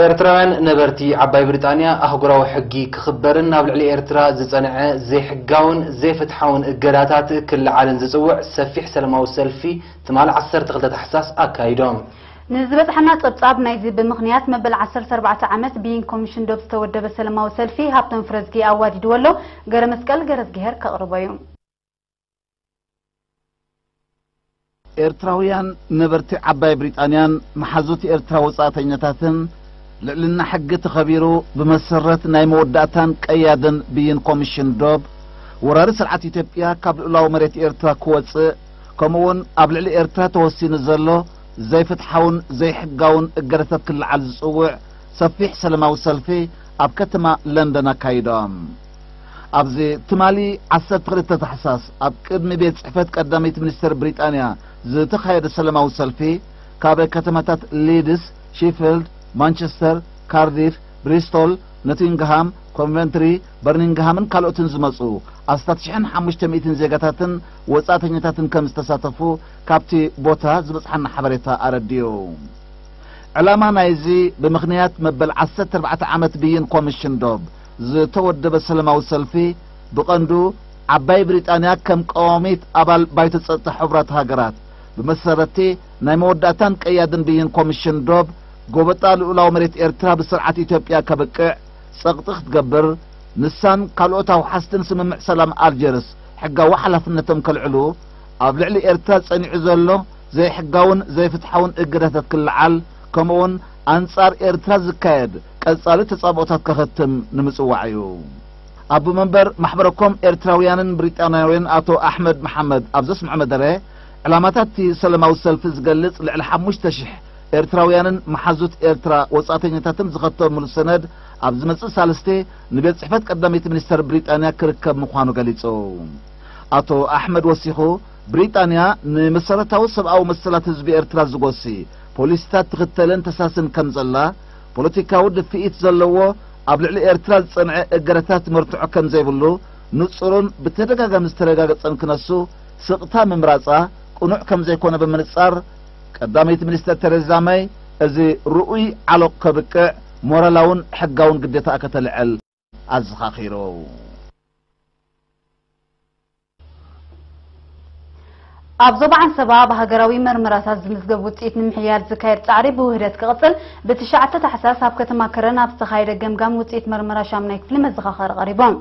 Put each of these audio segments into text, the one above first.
ኤርትራውያን ነበርቲ ዓባይ ብሪጣንያ ኣህጉራዊ ሕጊ ክኽበርን ኣብ ልዕሊ ኤርትራ ዝጸንዐ ዘይሕጋውን ዘይፍትሓውን እገዳታት ክለዓልን ዝጽውዕ ሰፊሕ ሰላማዊ ሰልፊ ትማሊ ዓሰርተ ክልተ ታሕሳስ ኣካይዶም። ንዝበጽሐና ጸብጻብ ናይዚ ብምኽንያት መበል ዓሰርተ ኣርባዕተ ዓመት ብይን ኮሚሽን ዶብ ዝተወደበ ሰላማዊ ሰልፊ ሃብቶም ፍረዝጊ ኣዋዲድዎ ኣሎ። ገረ መስቀል ገረዝግሄር ከቕርቦ እዩ። ኤርትራውያን ነበርቲ ዓባይ ብሪጣንያን መሓዙት ኤርትራ ወጻእተኛታትን ልዕልና ሕጊ ተኸቢሩ ብመሰረት ናይ መወዳእታን ቀያድን ብይን ኮሚሽን ዶብ ወራሪ ስርዓት ኢትዮጵያ ካብ ልኡላዊ መሬት ኤርትራ ክወጽእ ከምኡውን ኣብ ልዕሊ ኤርትራ ተወሲኑ ዘሎ ዘይፍትሓውን ዘይሕጋውን እገዳታት ክለዓል ዝጽውዕ ሰፊሕ ሰላማዊ ሰልፊ ኣብ ከተማ ለንደን ኣካይዶም። ኣብዚ ትማሊ ዓሰርተ ክልተ ታሕሳስ ኣብ ቅድሚ ቤት ጽሕፈት ቀዳመይቲ ሚኒስተር ብሪጣንያ ዝተኻየደ ሰላማዊ ሰልፊ ካብ ከተማታት ሊድስ፣ ሺፊልድ፣ ማንቸስተር፣ ካርዲፍ፣ ብሪስቶል፣ ኖቲንግሃም፣ ኮንቨንትሪ፣ በርሚንግሃምን ካልኦትን ዝመጹ ኣስታት ሽሕን ሓሙሽተ ሚእትን ዜጋታትን ወጻእተኛታትን ከም ዝተሳተፉ ካብቲ ቦታ ዝበጽሓና ሓበሬታ ኣረዲኡ። ዕላማ ናይዚ ብምኽንያት መበል ዓሰርተ ኣርባዕተ ዓመት ብይን ኮሚሽን ዶብ ዝተወደበ ሰላማዊ ሰልፊ ብቐንዱ ዓባይ ብሪጣንያ ከም ቀዋሚት ኣባል ባይቶ ጸጥታ ሕቡራት ሃገራት ብመሰረቲ ናይ መወዳእታን ቀያድን ብይን ኮሚሽን ዶብ ጎበጣ ልኡላዊ መሬት ኤርትራ ብስርዓት ኢትዮጵያ ከብቅዕ ጸቕጢ ክትገብር ንሳን ካልኦት ኣውሓስትን ስምምዕ ሰላም ኣልጀርስ ሕጋዊ ሓላፍነቶም ከልዕሉ ኣብ ልዕሊ ኤርትራ ጸኒዑ ዘሎ ዘይሕጋውን ዘይፍትሓውን እገዳታት ክለዓል ከምኡውን ኣንጻር ኤርትራ ዝካየድ ቀጻሊ ተጻብኦታት ከኸትም ንምጽዋዕ እዩ። ኣቦ መንበር ማሕበረኮም ኤርትራውያንን ብሪጣንያውያን ኣቶ ኣሕመድ መሓመድ ኣብ ዘስምዖ መደረ ዕላማታት እቲ ሰላማዊ ሰልፊ ዝገልጽ ልዕሊ ሓሙሽተ ሽሕ ኤርትራውያንን መሓዙት ኤርትራ ወጻእተኛታትን ዝኸተምሉ ሰነድ ኣብ ዝመጽእ ሳልስቴ ንቤት ጽሕፈት ቀዳመይቲ ሚኒስተር ብሪጣንያ ክርከብ ምዃኑ ገሊጹ። ኣቶ ኣሕመድ ወሲኹ ብሪጣንያ ንመሰረታዊ ሰብኣዊ መሰላት ህዝቢ ኤርትራ ዝጎሲ ፖሊሲታት ትኽተልን ተሳስን ከም ዘላ ፖለቲካዊ ድፍኢት ዘለዎ ኣብ ልዕሊ ኤርትራ ዝጸንዐ እገዳታት መርትዖ ከም ዘይብሉ ንጹርን ብተደጋጋሚ ዝተረጋገጸን ክነሱ ስቕታ ምምራጻ ቅኑዕ ከም ዘይኮነ ብምንጻር ቀዳመይቲ ሚኒስተር ተሬዛ መይ እዚ ርኡይ ዓሎቕ ከብቅዕ ሞራላውን ሕጋውን ግዴታኣ ከተልዕል ኣዘኻኺሩ። ኣብ ዞባ ዓንሰባ ብሃገራዊ መርመራታት ዝምዝገብ ውፅኢት ንምሕያል ዝካየድ ፃዕሪ ብውህደት ክቕፅል ብትሽዓተ ታሕሳስ ኣብ ከተማ ከረን ኣብ ዝተኻየደ ገምጋም ውፅኢት መርመራ ሻምናይ ክፍሊ መዘኻኸሪ ቀሪቦም።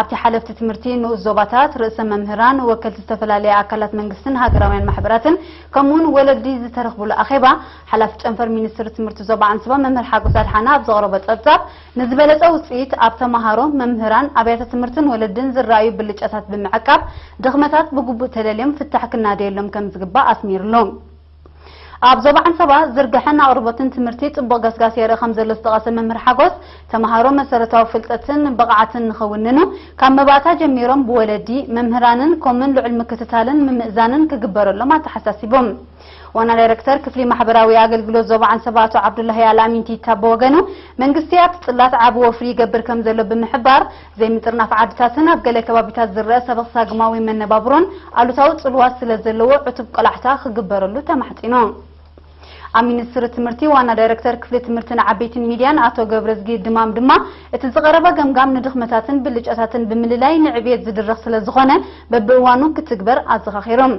ኣብቲ ሓለፍቲ ትምህርቲ፣ ንኡስ ዞባታት፣ ርእሰ መምህራን፣ ወከልቲ ዝተፈላለያ ኣካላት መንግስትን ሃገራውያን ማሕበራትን ከምኡውን ወለዲ ዝተረኽብሉ ኣኼባ ሓላፊ ጨንፈር ሚኒስትሪ ትምህርቲ ዞባ ዓንሰባ መምህር ሓጎስ ኣድሓና ኣብ ዘቕረቦ ፀብፃብ ንዝበለፀ ውፅኢት ኣብ ተምሃሮ፣ መምህራን፣ ኣብያተ ትምህርትን ወለድን ዝረኣዩ ብልጫታት ብምዕቃብ ድኽመታት ብግቡእ ተለልዮም ፍታሕ ክናደየሎም ከም ዝግባእ ኣስሚርሉ። ኣብ ዞባ ዓንሰባ ዝርግሐን ኣቕርቦትን ትምህርቲ ፅቡቕ ገስጋስ የርኢ ከም ዘሎ ዝጠቐሰ መምህር ሓጎስ ተምሃሮ መሰረታዊ ፍልጠትን ብቕዓትን ንኸውንኑ ካብ መባእታ ጀሚሮም ብወለዲ፣ መምህራንን ኮምን ልዑል ምክትታልን ምምእዛንን ክግበረሎም ኣተሓሳሲቦም። ዋና ዳይረክተር ክፍሊ ማሕበራዊ ኣገልግሎት ዞባ ዓንሰባ ኣቶ ዓብዱላሂ ኣልኣሚን ቲታ ብወገኑ መንግስቲ ኣብቲ ፅላት ዓቢ ወፍሪ ይገብር ከም ዘሎ ብምሕባር ዘይምጥርናፍ ዓድታትን ኣብ ገለ ከባቢታት ዝረአ ሰበሳግማዊ መነባብሮን ኣሉታዊ ፅልዋ ስለ ዘለዎ ዕቱብ ቆላሕታ ክግበረሉ ተማሕፂኑ። ኣብ ሚኒስትሪ ትምህርቲ ዋና ዳይረክተር ክፍሊ ትምህርትን ዓበይትን ሚድያን ኣቶ ገብረዝጊ ድማም ድማ እቲ ዝቐረበ ገምጋም ንድኽመታትን ብልጫታትን ብምልላይ ንዕብየት ዝድረኽ ስለ ዝኾነ በብእዋኑ ክትግበር ኣዘኻኺሮም።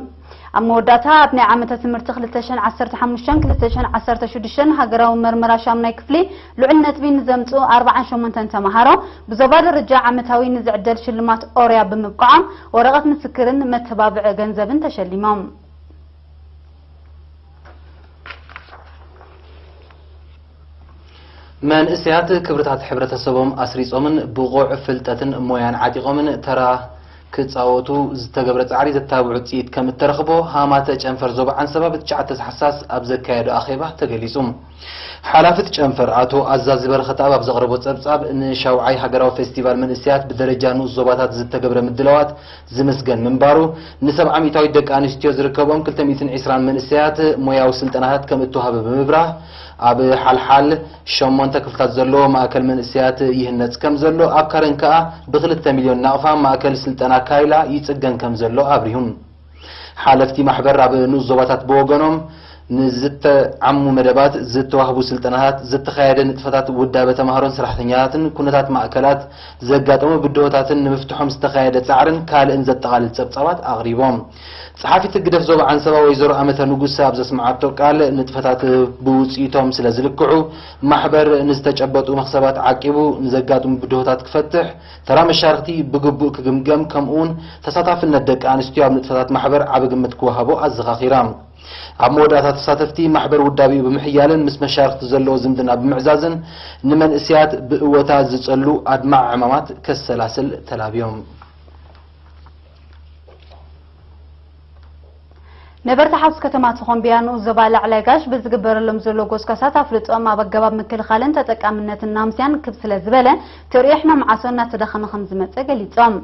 ኣብ መወዳእታ ኣብ ናይ ዓመተ ትምህርቲ ክልተ ሽሕን ዓሰርተ ሓሙሽተን ክልተ ሽሕን ዓሰርተ ሽዱሽተን ሃገራዊ መርመራ ሻምናይ ክፍሊ ልዑል ነጥቢ ንዘምፅኡ ኣርባዓን ሸሞንተን ተምሃሮ ብዞባ ደረጃ ዓመታዊ ንዝዕደል ሽልማት ኦርያ ብምብቅዖም ወረቐት ምስክርን መተባብዒ ገንዘብን ተሸሊሞም። መንእሰያት ክብርታት ሕብረተሰቦም ኣስሪጾምን ብቑዕ ፍልጠትን ሞያን ዓጢቖምን ተራ ክጻወቱ ዝተገብረ ጻዕሪ ዘተባብዕ ውጽኢት ከም እተረኽቦ ሃማተ ጨንፈር ዞባ ዓንሰባ ብትሽዓተ ታሕሳስ ኣብ ዘካየዶ ኣኼባ ተገሊጹ። ሓላፊ እቲ ጨንፈር ኣቶ ኣዛዚ በረኸተኣብ ኣብ ዘቕረቦ ጸብጻብ ንሻውዓይ ሃገራዊ ፌስቲቫል መንእሰያት ብደረጃ ንኡስ ዞባታት ዝተገብረ ምድላዋት ዝምስገን ምንባሩ፣ ንሰብዓ ሚእታዊት ደቂ ኣንስትዮ ዝርከብኦም ክልተ ሚእትን ዕስራን መንእሰያት ሞያዊ ስልጠናታት ከም እተዋህበ ብምብራህ፣ ኣብ ሓልሓል ሸሞንተ ክፍልታት ዘለዎ ማእከል መንእሰያት ይህነጽ ከም ዘሎ፣ ኣብ ካረን ከኣ ብክልተ ሚልዮን ናቕፋ ማእከል ስልጠና ካይላ ይጽገን ከም ዘሎ ኣብሪሁ። ሓለፍቲ ማሕበር ኣብ ንኡስ ዞባታት ብወገኖም፣ ንዝተዓሙ መደባት ዝተዋህቡ ስልጠናታት፣ ዝተኻየደ ንጥፈታት ውዳበ ተምሃሮን ሰራሕተኛታትን ኩነታት ማእከላት ዘጋጠሙ ብድሆታትን ንምፍትሖም ዝተኻየደ ጻዕርን ካልእን ዘጠቓልል ጸብጻባት ኣቕሪቦም። ጸሓፊት ህግደፍ ዞባ ዓንሰባ ወይዘሮ ኣመተ ንጉሰ ኣብ ዘስምዓቶ ቃል፣ ንጥፈታት ብውጽኢቶም ስለ ዝልክዑ፣ ማሕበር ንዝተጨበጡ መኽሰባት ዓቂቡ ንዘጋጥሙ ብድሆታት ክፈትሕ፣ ተራ መሻርክቲ ብግቡእ ክግምገም፣ ከምኡውን ተሳታፍነት ደቂ ኣንስትዮ ኣብ ንጥፈታት ማሕበር ዓቢ ግምት ክወሃቦ ኣዘኻኺራ። ኣብ መወዳእታ፣ ተሳተፍቲ ማሕበር ውዳቤኡ ብምሕያልን ምስ መሻርክቲ ዘለዎ ዝምድና ብምዕዛዝን፣ ንመንእሰያት ብእወታ ዝጸሉ ኣድማዕ ዕማማት ከሰላስል ተላብዮም። ነበርቲ ሓውስ ከተማ ተኾምቢያ ንኡስ ዞባ ላዕላይ ጋሽ ብዝግበረሎም ዘሎ ጎስጓሳት ኣፍልጦም ኣብ ኣገባብ ምክልኻልን ተጠቃምነትን ናምስያን ክብ ስለ ዝበለ፣ ተርእዮ ሕማም ዓሶ እናተዳኸመ ከም ዝመጸ ገሊጾም።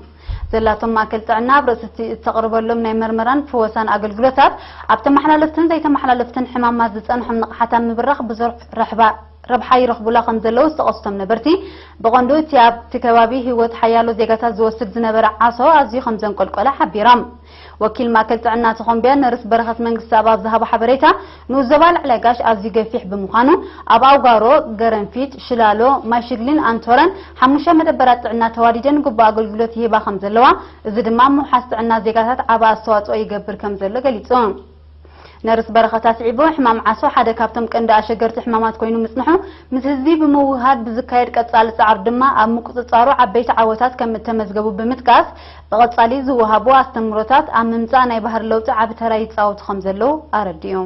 ዘላቶም ማእከል ጥዕና ኣብ ርእሲ እቲ እተቕርበሎም ናይ መርመራን ፍወሳን ኣገልግሎታት፣ ኣብ ተመሓላለፍትን ዘይተመሓላለፍትን ሕማማት ዝጸንሖም ንቕሓት ኣብ ምብራኽ ብዙሕ ረሕባ ረብሓ ይረኽቡላ ከም ዘለዉ ዝተቐስቶም ነበርቲ፣ ብቐንዱ እቲ ኣብቲ ከባቢ ህይወት ሓያሎ ዜጋታት ዝወስድ ዝነበረ ዓሶ ኣዝዩ ከም ዘንቆልቆለ ሓቢሮም። ወኪል ማእከል ጥዕና ተኾምቢያ ነርስ በረኸት መንግስተኣብ ኣብ ዝሃቦ ሓበሬታ፣ ንኡስ ዞባ ላዕላይ ጋሽ ኣዝዩ ገፊሕ ብምዃኑ፣ ኣብ ኣውጋሮ፣ ገረንፊት፣ ሽላሎ፣ ማይ ሽግሊን ኣንቶረን ሓሙሽተ መደበራት ጥዕና ተዋዲደን ግቡእ ኣገልግሎት ይህባ ከም ዘለዋ፣ እዚ ድማ ምውሓስ ጥዕና ዜጋታት ዓቢ ኣስተዋጽኦ ይገብር ከም ዘሎ ገሊጹ። ነርስ በረኸት ኣስዒቡ፣ ሕማም ዓሶ ሓደ ካብቶም ቀንዲ ኣሸገርቲ ሕማማት ኮይኑ ምጽንሑ፣ ምስ ህዝቢ ብምውህሃድ ብዝካየድ ቀጻሊ ጻዕሪ ድማ ኣብ ምቁጽጻሩ ዓበይቲ ዓወታት ከም እተመዝገቡ ብምጥቃስ፣ ብቐጻሊ ዝወሃቡ ኣስተምህሮታት ኣብ ምምጻእ ናይ ባህሪ ለውጢ ዓቢ ተራ ይጻወቱ ከም ዘለዉ ኣረዲኡ።